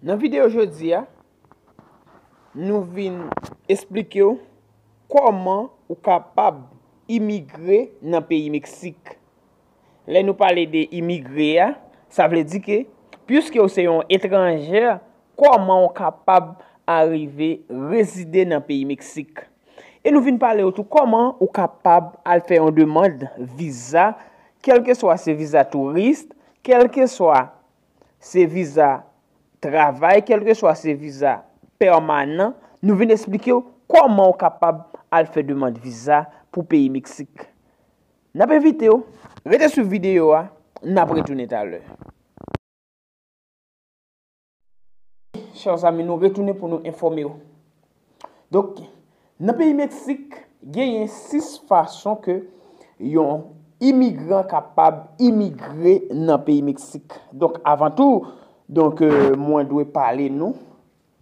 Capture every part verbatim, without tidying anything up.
Nan videyo jodi a, nou vin esplike w kòman ou kapab imigre nan peyi Meksik. Lè nou pale de imigre a, sa vle di ke, piske w se yon etranjè, kòman w kapab arive rezide nan peyi Meksik. E nou vin pale w tou kòman ou kapab al fè yon demann viza, kèlkeswa se viza touris, kèlkeswa se viza travay, kèlkeswa se viza pèmanan, nou vin esplike w kòman w kapab al fè demann viza pou peyi Meksik. N ap envite w rete sou videyo a, n ap retounen talè. Chè zanmi, nou retounen pou nou enfòme w. Donk, nan peyi Meksik, genyen sis fason ke yon imigran kapab imigre nan peyi Meksik. Donk, avan tou, donk, euh, mwen dwe pale nou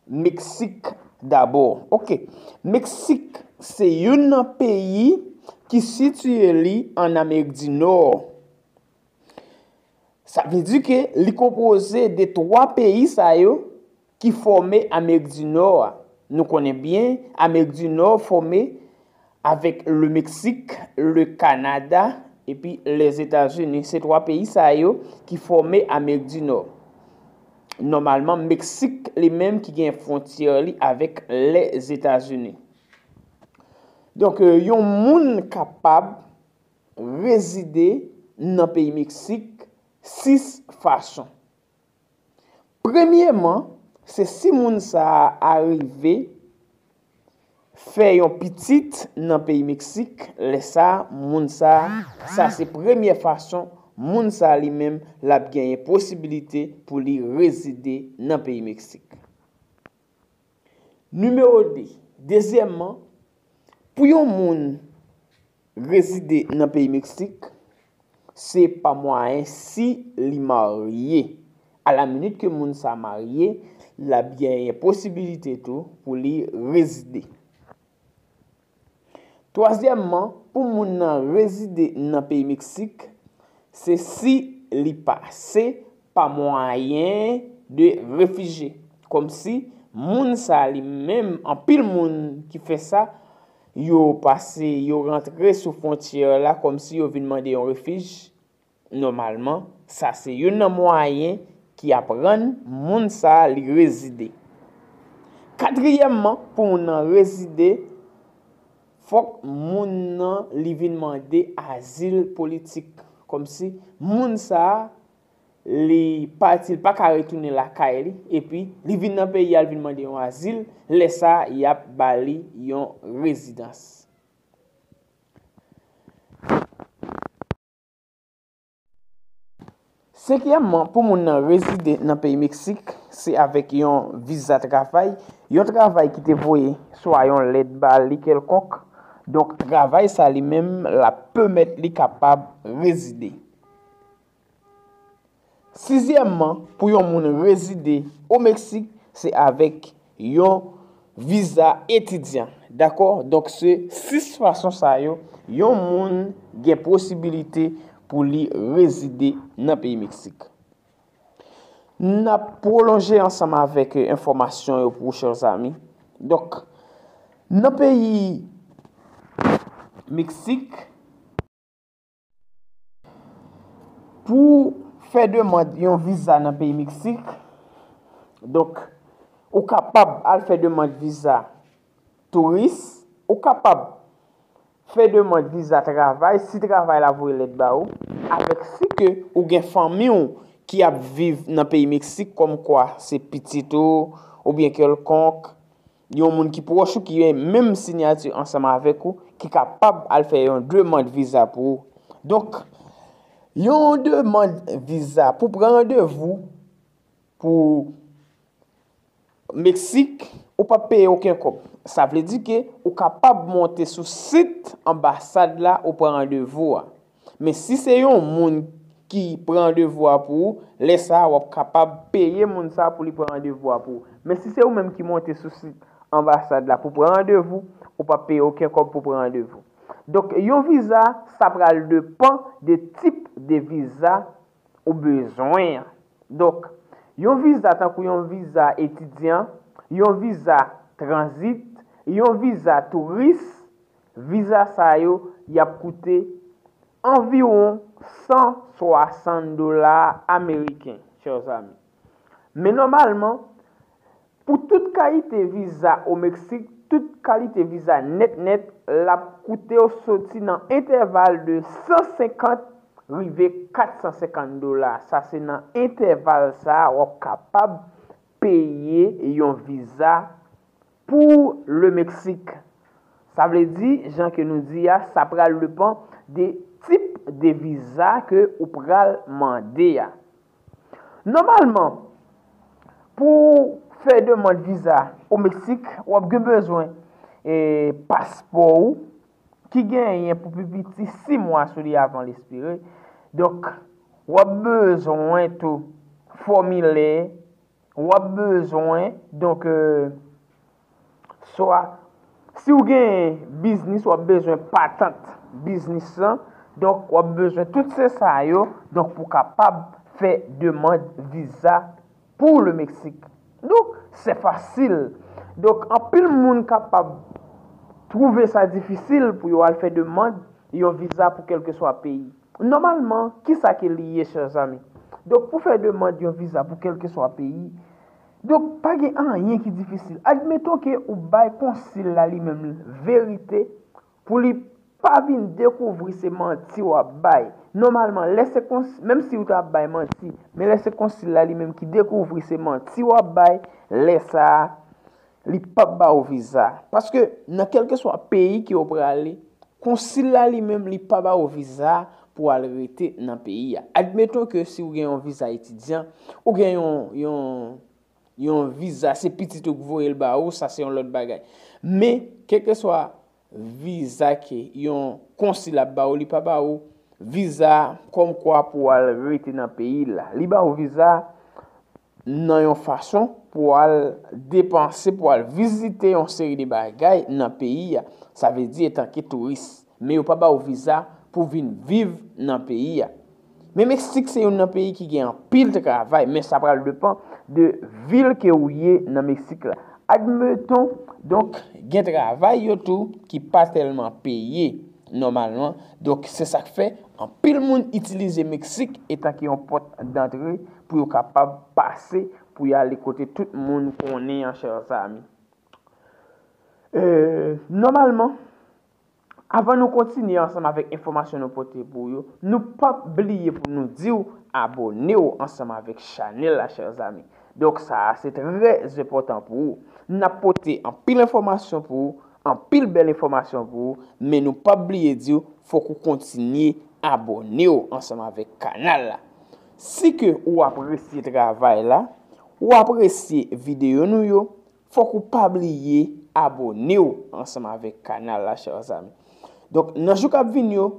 Meksik dabò. Oke. Meksik se youn nan peyi ki sitiye li ann Amerik di Nò. Sa vle di ke li konpoze de twa peyi sa yo ki fòme Amerik di Nò a. Nou konnen byen, Amerik di Nò fòme avèk le Meksik, le Kanada, epi Lèzetazini. Se twa peyi sa yo ki fòme Amerik di Nò. Nòmalman, Meksik li menm ki gen fwontyè li avèk Lèzetazini. Donk, euh, yon moun kapab rezide nan peyi Meksik sis fason. Premyeman, se si moun sa a arive fè yon pitit nan peyi Meksik, lè sa a, moun sa a, sa se premye fason moun sa a li menm l ap genyen posibilite pou li rezide nan peyi Meksik. Nimewo de, dezyèmman, pou yon moun rezide nan peyi Meksik, se pa mwayen si li marye. Alaminit ke moun sa marye, l ap genyen posibilite tou pou li rezide. Twazyèmman, pou moun nan rezide nan peyi Meksik, se si li pase pa mwayen de refijye. Kòmsi moun sa li menm, anpil moun ki fè sa, yo pase, yo rantre sou fwontyè la kòmsi yo vin mande yon refij. Nòmalman, sa se youn nan mwayen ki ap rann moun sa li rezide. Katriyèmman, pou moun nan rezide, fòk moun nan li vin mande azil politik. Kòmsi moun sa a, li pati, li pa ka retounen lakay li, epi li vin nan peyi a, li vin mande yon azil, lè sa a, y ap ba li yon rezidans. Senkyèmman, pou moun nan rezide nan peyi Meksik, se avèk yon viza travay, yon travay ki te voye swa yon lèt ba li kèlkonk. Donk, travay sa li menm l ap pèmèt li kapab rezide. Sizyèmman, pou yon moun rezide o Meksik, se avèk yon viza etidyan. Dakò? Donk, se sis fason sa yo, yon moun gen posibilite pou li rezide nan peyi Meksik. N ap pwolonje ansanm avèk, eh, enfòmasyon yo pou ou, chè zanmi. Donk, nan peyi Meksik, pou fè demann yon viza nan peyi Meksik, donk, ou kapab al fè demann viza touris, ou kapab fè demann viza travay, si travay la voye lèt ba ou, avèk si ke ou gen fanmi w ki ap viv nan peyi Meksik, kòmkwa se pitit ou, oubyen kèlkonk, yon moun ki pwòch ou ki gen menm siyati ansanm avèk ou, ki kapab al fè yon demann viza pou ou. Donk, yon demann viza pou pran randevou pou Meksik, ou p ap peye okenn kòb. Sa vle di ke ou kapab monte sou sit anbasad la ou pran randevou a. Men si se yon moun ki pran randevou a pou ou, lè sa a w ap kapab peye moun sa a pou li pran randevou a pou ou. Men si se ou menm ki monte sou sit anbasad la pou pran randevou, ou p ap peye okenn kòb pou pran randevou. Donk, yon viza, sa pral depann de tip de viza ou bezwen an. Donk, Yon viza tankou yon viza etidyan, yon viza tranzit, yon viza touris, viza sa yo y ap koute anviwon san swasant dola ameriken, chers amis. Men nòmalman, pou tout kalite viza o Meksik, tout kalite viza nèt nèt, l ap koute w soti nan entèval de san senkant rive kat san senkant dola. Sa se nan entèval sa a w ap kapab peye yon viza pou le Mexique. Sa vle di, jan ke nou di a, sa pral depann de tip de viza ke ou pral mande a. Nòmalman, pou fè demann viza o Meksik, w ap gen bezwen e paspò ou ki genyen pou pi piti sis mwa sou li avan l espire. Donk, w ap bezwen tou fòmilè, w ap bezwen, donk, e, swa, si w gen biznis, w ap bezwen patant biznis lan. Donk, w ap bezwen tout se sa yo, donk, pou kapab fè demann viza pou le Mexique. Donk, se fasil. Donk, anpil moun kapab twouve sa difisil pou yo al fè demann yon viza pou kèlkeswa peyi. Nòmalman, kisa ke li ye, chers amis? Donk, pou fè demann yon viza pou kèlkeswa peyi, donk, pa gen anyen ki difisil. Admeton ke ou bay konsil la li menm verite pou li pa vin dekouvri se manti w ap bay. Nòmalman, lè se konsil, menm si ou ta bay manti, men lè se konsil la li menm ki dekouvri se manti w ap bay, lè sa a, li p ap ba ou viza. Paske nan kèlkeswa peyi ke w prale, konsil la li menm li pa ba ou viza pou al rete nan peyi a. Admeton ke si w gen yon viza etidyan, ou gen yon, yon, yon viza, se pitit ou k voye l ba ou, sa se yon lòt bagay. Men, kèlkeswa viza ke yon konsil ap ba ou, li pa ba ou viza kòmkwa pou w al rete nan peyi l la. Li ba ou viza nan yon fason pou w al depanse, pou w al vizite yon seri de bagay nan peyi a. Sa vle di etanke touris. Men yo pa ba ou viza pou vin viv nan peyi a. Men Meksik se youn nan peyi ki gen anpil travay, men sa pral depann de vil ke ou ye nan Meksik la. Admeton, donk, gen travay yo tou ki pa tèlman peye nòmalman. Donk, se sa k fè anpil moun itilize Meksik etanke yon pòt dantre pou yo kapab pase, pou y ale kote tout moun konnen an, chers amis. E, nòmalman, avan nou kontinye ansanm avèk enfòmasyon nou pote pou yo, nou p ap bliye pou nou di w abòne w ansanm avèk chanèl la, chers amis. Donk, sa a se trè enpòtan pou ou. N ap pote anpil enfòmasyon pou ou, anpil bèl enfòmasyon pou ou, men nou p ap bliye di w, fòk ou kontinye abòne w ansanm avèk kanal la. Si ke ou apresye travay la, ou apresye videyo nou yo, fòk ou pa bliye abòne w ansanm avèk kanal la, chers amis. Donk, nan jou k ap vini yo,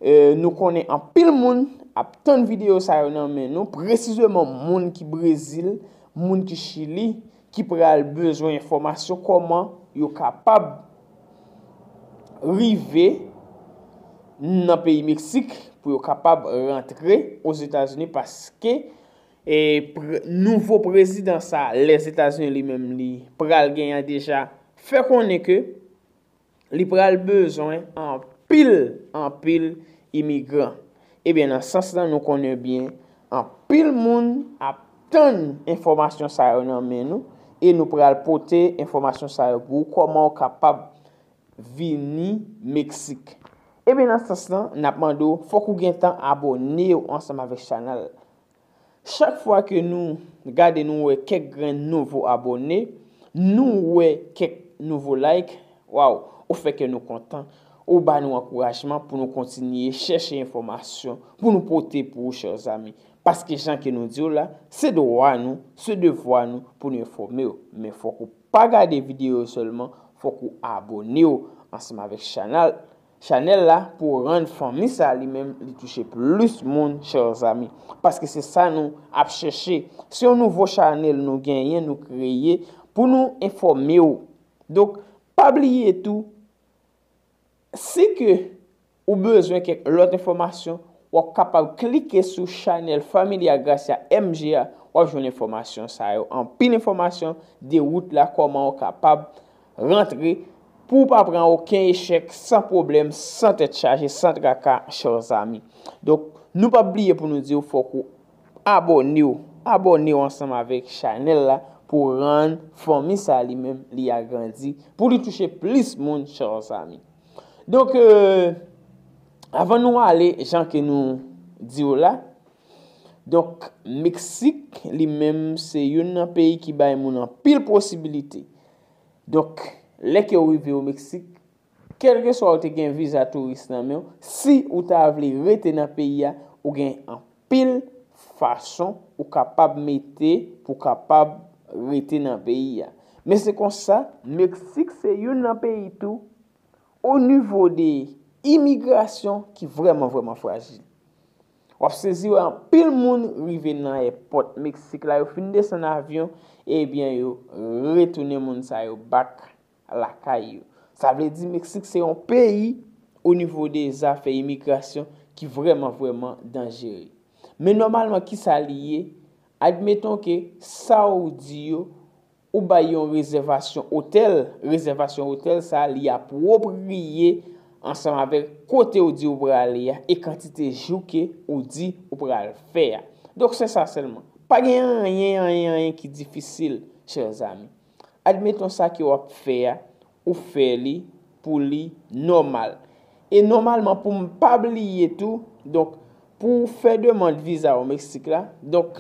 e, nou konnen anpil moun ap tann videyo sa yo nan men nou, presizeman moun ki Brezil, moun ki Chili, ki pral bezwen enfòmasyon kòman yo kapab rive nan peyi Meksik pou yo kapab rantre Ozetazini, paske e pre, nouvo prezidan sa Lèzetazini li menm li pral genyen deja fè konnen ke li pral bezwen anpil, anpil imigran. Ebyen, nan sans lan, nou konnen byen, anpil moun ap tann enfòmasyon sa yo nan men nou, e nou pral pote enfòmasyon sa yo pou ou, kòman w kapab vini Meksik. Ebyen, nan sans lan, n ap mande w, fòk ou gentan abòne w ansanm avèk chanèl. Chak fwa ke nou gade, nou wè kèk grenn nouvo abòne, nou wè kèk nouvo like, waw, ou fè kè nou kontan, ou ba nou ankourajman pou nou kontinye chèche enfòmasyon pou nou pote pou ou, chers amis. Paske jan ke nou di w la, se dwa nou, se devwa nou pou nou enfòme w. Men fòk ou pa gade videyo yo sèlman, fòk ou abòne w ansanm avèk chanèl, chanèl la pou rann fanmi sa li menm li touche plis moun, chers amis. Paske se sa nou ap chèche. Se yon nouvo chanèl nou genyen, nou kreye pou nou enfòme w. Donk, pa bliye tou, si ke ou bezwen kèk lòt enfòmasyon, w ap kapab klike sou chanèl Familia Gracia M G a, w ap jwenn enfòmasyon sa yo. Anpil enfòmasyon de wout la, kòman w kapab rantre pou w pa pran okenn echèk san pwoblèm, san tèt chaje, san traka, chè zanmi. Donk, nou p ap bliye pou nou di w fòk ou abòne w, abòne w ansanm avèk chanèl la pou rann fanmi sa li menm li agrandi, pou li touche plis moun, chè zanmi. Donk, euh, avan nou ale, jan ke nou di w la, donk, Meksik, li menm, se youn nan peyi ki bay moun anpil posibilite. Donk, lè ke w rive o Meksik, kèlkeswa ou te gen viza touris nan men w, si ou ta vle rete nan peyi a, ou gen anpil fason ou kapab mete pou kapab rete nan peyi a. Men se konsa, Meksik se youn nan peyi tou, o nivo de imigrasyon ki vrèman, vrèman frajil. W ap sezi wè anpil moun rive nan èpòt Meksik la, yo fin desann avyon, ebyen yo retounen moun sa yo back lakay yo. Sa vle di Meksik se yon peyi o nivo de zafè imigrasyon ki vrèman, vrèman danjere. Men nòmalman, kisa li ye? Admeton ke sa w di yo, ou bay yon rezèvasyon otèl, rezèvasyon otèl sa a, li apwopriye ansanm avèk kote w di w prale a e kantite jou ke ou di ou pral fè a. Donk, se sa sèlman. Pa gen anyen, anyen, anyen ki difisil, chè zanmi. Admeton sa ke w ap fè a, ou fè li pou li nòmal. E nòmalman, pou m pa bliye tou, donk, pou w fè demann viza o Meksik la, donk,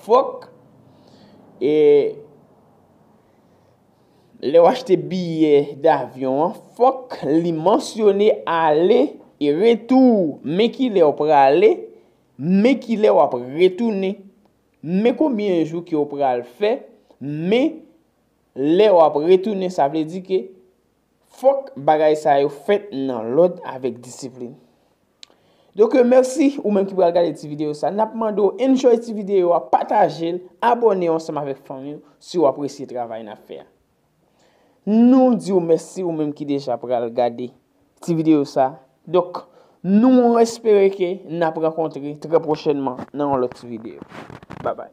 fòk, e, lè w achte biyè davyon an, fòk li mansyone ale e retou, men kilè w prale, men kilè w ap retounen, men konbyen jou ke w pral fè, men lè w ap retounen, sa vle di ke fòk bagay sa yo fèt nan lòd avèk disiplin. Donk, euh, mèsi ou menm ki pral gade ti videyo sa. N ap mande w enjoy ti videyo a, pataje l, abòne w ansanm avèk fanmi w si w apresye travay n ap fè a. Nou di w mèsi ou menm ki deja pral gade ti videyo sa. Donk, nou espere ke n ap rankontre trè pwochènman nan yon lòt ti videyo. Babay.